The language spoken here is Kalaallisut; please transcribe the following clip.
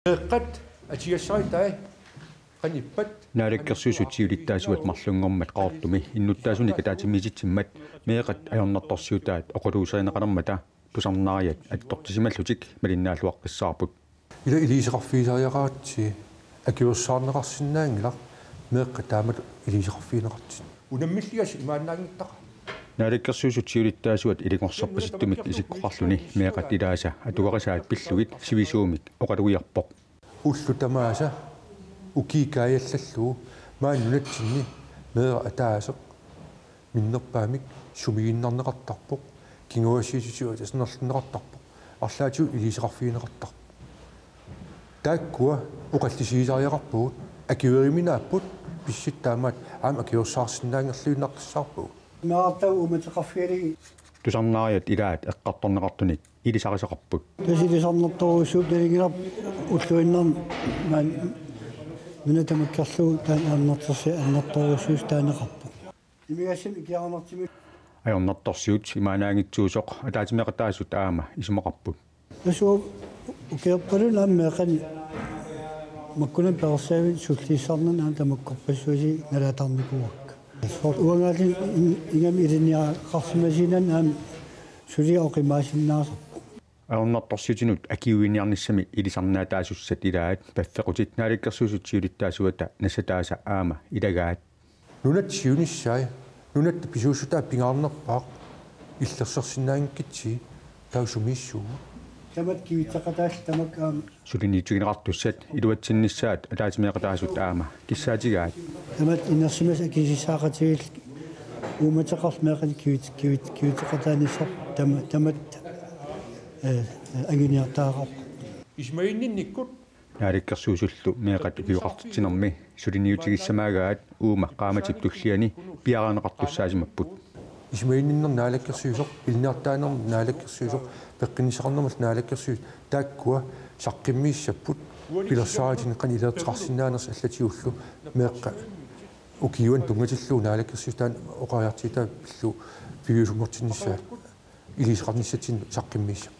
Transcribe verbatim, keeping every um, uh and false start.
Meeqqat atigassaritai qanippat? Naalakkersuisut siulittaasuat marlunngormat Qaqortumi innuttaasunik ataatsimiititsimmat meeqqat ajornartorsiutaat oqaluuserineqalermata tusarnaariat attortisimallutik malinnaalluaqqissaarput. Ila iliuuseqarfigisariaqaratsigit, akuersaarneqarsinnaanngilaq meeqqat taamatut iliuuseqarfigineqartut. Unammilligassaq imaannaanngittaqa. Naalakkersuisut siulittaasuat ilungersorpasittumik isikkoqarluni meeqqat ilaasa atugarisaat pillugit sivisuumik oqalugiarpoq. Ullut tamaasa ukiup kaajallallugu maani nunatsinni meeraq ataaseq minnerpaamik sumiginnarneqartarpoq, kinguaassiuutitigut asernerlunneqartarpoq, arlaatigut iliuuseqarfigineqartarpoq. Taakkua oqallisigisariaqarpugut, akueriminaapput, pissutsit taamaat aamma akuersaarsinnaanngilluinnaqqissaarpugut. Meerartagut uumateqarfigalugit. Tusarnaariat ilaat eqqartorneqartunik ilisarisaqarput. Tassa ilisarnartorujussuup nalunngilarput ulluinnarni maani nuna tamakkerlugu taanna ajornartorsiut annertoorujussuusoq taaneqarpoq. Imigassamik ikiaroornartumik. Ajornartorsiut imaannaanngitsuusoq ataatsimeeqataasut aamma isumaqarput. Tassa ukiorpalunni aamma meeqqani makkunani perorsaavinik sullissisarnerni aamma tamakkorpassuarnik nalaataarnikuuakka. Soorlu uangaalluni in-, ingammik ilinniagaqarsimasiinani aamma suliaq oqimaasinnaasarpoq. Ajornartorsiutinut akueriniarnissamik ilisarnaataasussat ilaat paffequtit Naalakkersuisut siulittaasuata nassataasa aamma ilagaat. Nunatta siunissai, nunatta pisuussutaat pingaarnerpaaq illersorsinnaanngikkatsigit, taava sumiissuugut? Tamatta kivitseqataallu tamakku aamma. Suliniutigineqartussat iluatsinnissaat ataatsimeeqataasut aamma kissaatigaat. Tamatta inersimasut akisussaqatigiillu uumateqarluni meeqqanik kivit-, kivit-, kivitseqataanissarput tama-, tamatta, eh, anguniartariaqarpoq. Isumaginninnikkut. Naalakkersuisullu meeqqat ukioqartitsinermi suliniutigissamaagaat uuma qaammatip tulliani piareerneqartussaasimapput. Isumaginninnermi naalakkersuisoq, ilinniartitaanermi naalakkersuisoq, peqqinnissaqarnermullu naalakkersuisoq, taakkua saqqummiussapput pilersaarutinni qanoq iliuuseqarsinnaanersoq allatigullu meeqqat ukiuanni tunngatillugu naalakkersuisut taanna oqariartuutaat pillugu piviusunngortinnissaat iliuuseqarnissatsinnut saqqummiussapput.